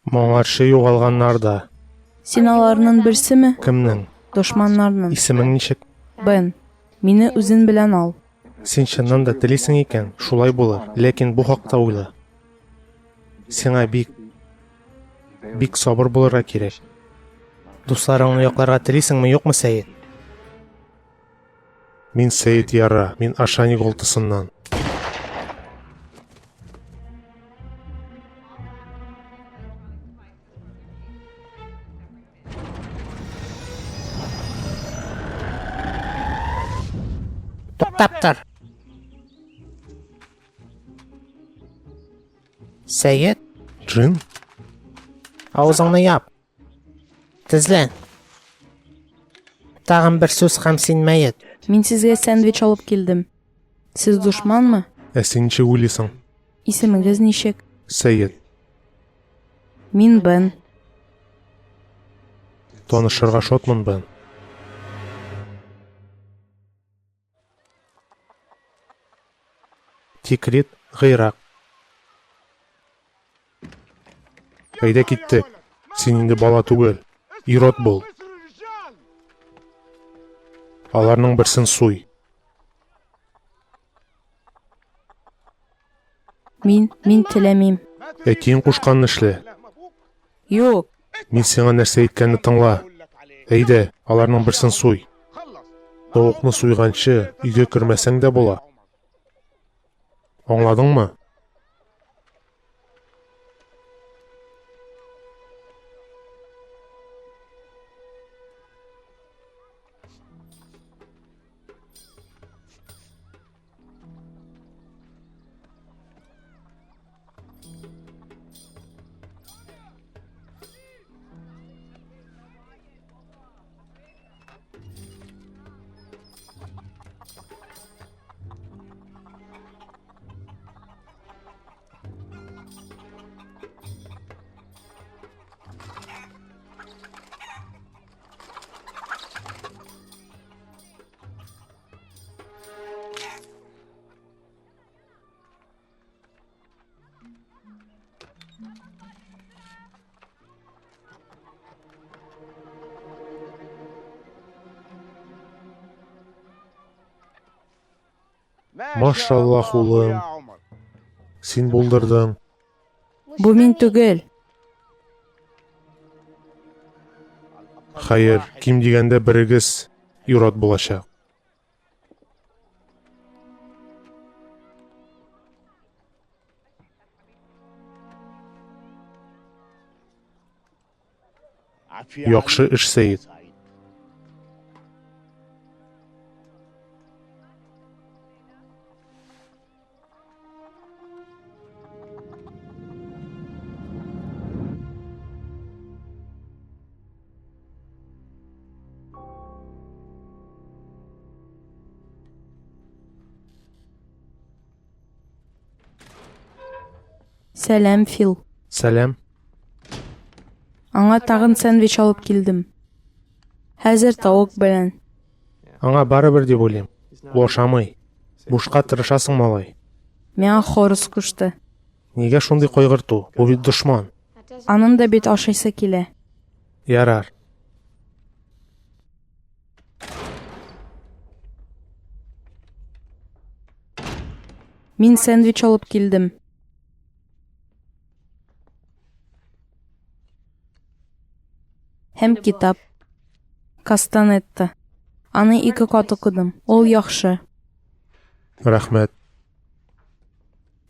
Моңарчы югалганнар да. Син аларның берсеме? Кемнең? Дошманнарның. Исемең ничек? Бен. Мине үзен белән ал. Син чыннан да телисең икән, шулай булыр. Ләкин бу хакта уйла. Сиңа бик бик сабыр булырга кирәк. Дусларыңны якларга телисеңме, юкмы, Сәет? Мин Сәет Яра, мин Ашани голтысыннан. Туктап тор. Сәет? Джин? Авызыңны яп. Тезлән. Тагын бер сүз һәм син мәет. Мин сезгә сэндвич алып килдем. Сез дошманмы? Ә син ничек уйлыйсың? Исемегез ничек? Сәет. Мин Бен. Танышырга шатмын, Бен. Тикрит, Гыйрак. Әйдә киттек. Син инде бала түгел. Ирод бул. Аларның берсен суй. Мин, мин теләмим. Әтиең кушканны эшлә. Юк. Мин сиңа нәрсә әйткәнне тыңла. Әйдә, аларның берсен суй. Тавыкны суйганчы, өйгә кермәсәң дә була. Аңладыңмы? Машаллах, улым. Син булдырдың. Бу мин түгел. Хәер, ким дигәндә берегез ир-ат булачак. Яхшы эш, Сәет. Сәлам, Фил. Сәлам. Аңа тагын сэндвич алып килдем. Хәзер тавык белән. Аңа барыбер дип уйлыйм. Ул ашамый. Бушка тырышасың, малай. Миңа Хорус кушты. Нигә шундый кайгырту? Бу бит дошман. Аның да бит ашыйсы килә. Ярар. Мин сэндвич алып килдем. Һәм китап. Кастанетта. Аны ике кат укыдым. Ул яхшы. Рәхмәт.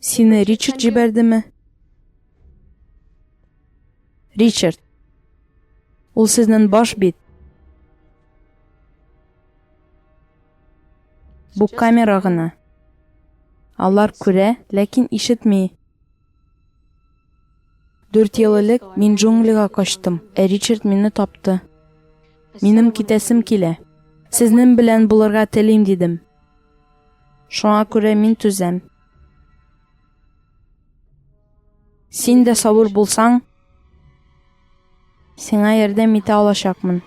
Сине Ричард җибәрдеме? Ричард. Ул сезнең баш бит. Бу камера гына. Алар күрә, ләкин ишетми. Дүрт ел элек мин джунглига качтым, ә Ричард мине тапты. Минем китәсем килә. Сезнең белән булырга телим, дидем. Шуңа күрә мин түзәм. Син дә сабыр булсаң, сиңа ярдәм итә алачакмын.